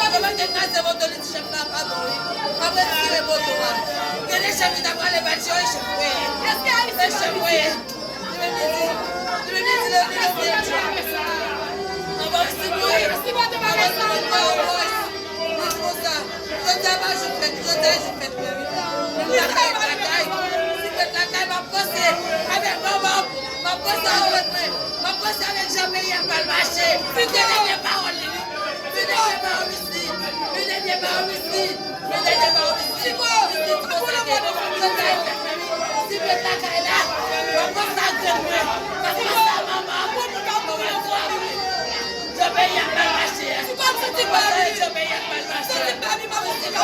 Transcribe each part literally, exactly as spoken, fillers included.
pa gen mande kraze moto li di chèf la pa bon wi. M ap retire moto a. Gen de chèf ki ta prale bat yo, e chèf voye. Èske Ayisyen pa vizite? Li menm li di, li menm li di, li menm li di, anba w si pou li. Anba w si pou li, anba w si. Li konsa. Jodi a pa jou fèt, jodi a jou fèt mwen wi. Menm lakay, lakay. Si fèt lakay, m ap panse avèk manman m, m ap panse avèk mwen, m ap panse avèk jan peyi a pral mache. Li te leve pawòl li wi. Li te leve pawòl li. Mezanmi, pa w isi. Mezanmi, pa w isi. Isi konsa ke, konsa e fèt, mezanmi. Si fèt lakay la, pa konsa grann mwen, pa konsa manman, pa konsa jan peyi a pral mache a. Jan peyi a pral mache a.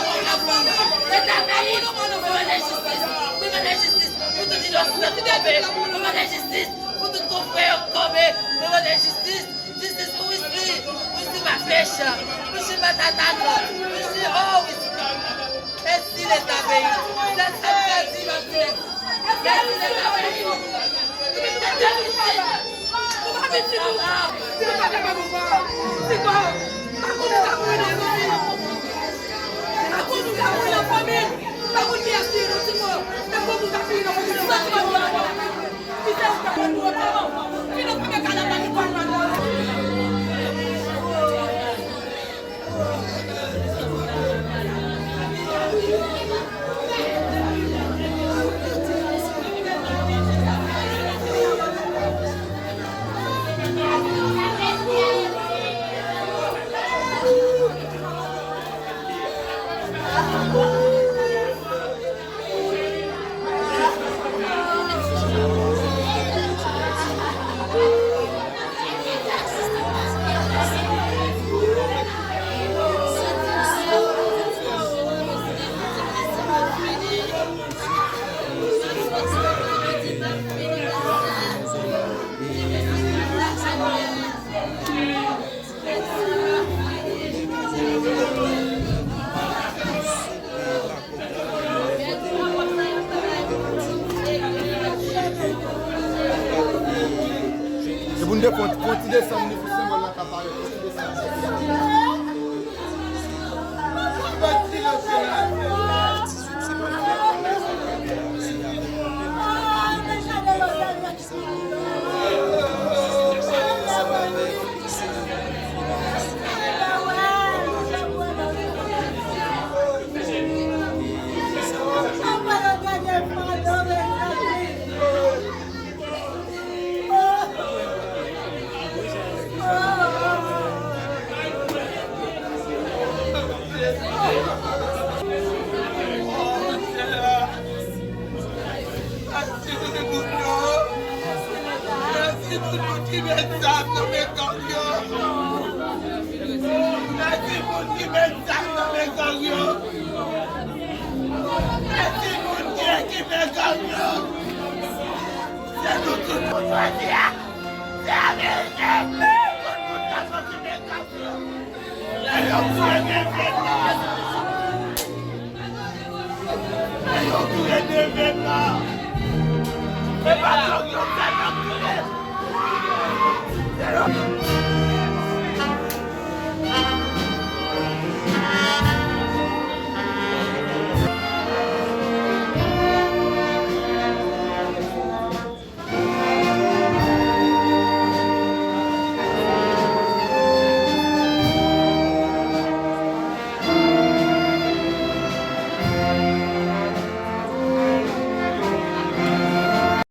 Fèt lakay, nou mande jistis. Nou mande jistis pou tout inosan ki tonbe. Nou mande jistis pou tout konfrè yo ki tonbe. Nou mande jistis. Jistis pou Wisly. Wisly pa fèch. Wisly pa tata non. Wisly, oh, Wisly. Mèsi Leta peyi. Se sa m ka di, m ap di mèsi. Mèsi Leta peyi. Mèsi Wisly. Ou pa pitit ou. Ou pa kapab ou pa. Tiko. Pa konn ou ka mouri nan fanmi. Pa konn ou ka mouri nan fanmi. Pa konn kiyès ki ye nan Tiko. E kòman ou ka mouri nan fanmi. Sa ki pa mouri nan fanmi. E pou n te fon, fon ti desann li pou senbòl la ka parèt, fon ti desann. Mèsi pou tout moun yo. Mèsi pou tout moun ki met zam nan men gang yo. Mèsi pou moun ki met zam nan men gang yo. Mèsi pou moun ki ekipe gang yo. Se nou tout pou jodi a. Se ameriken. Tout moun k ap okipe gang yo.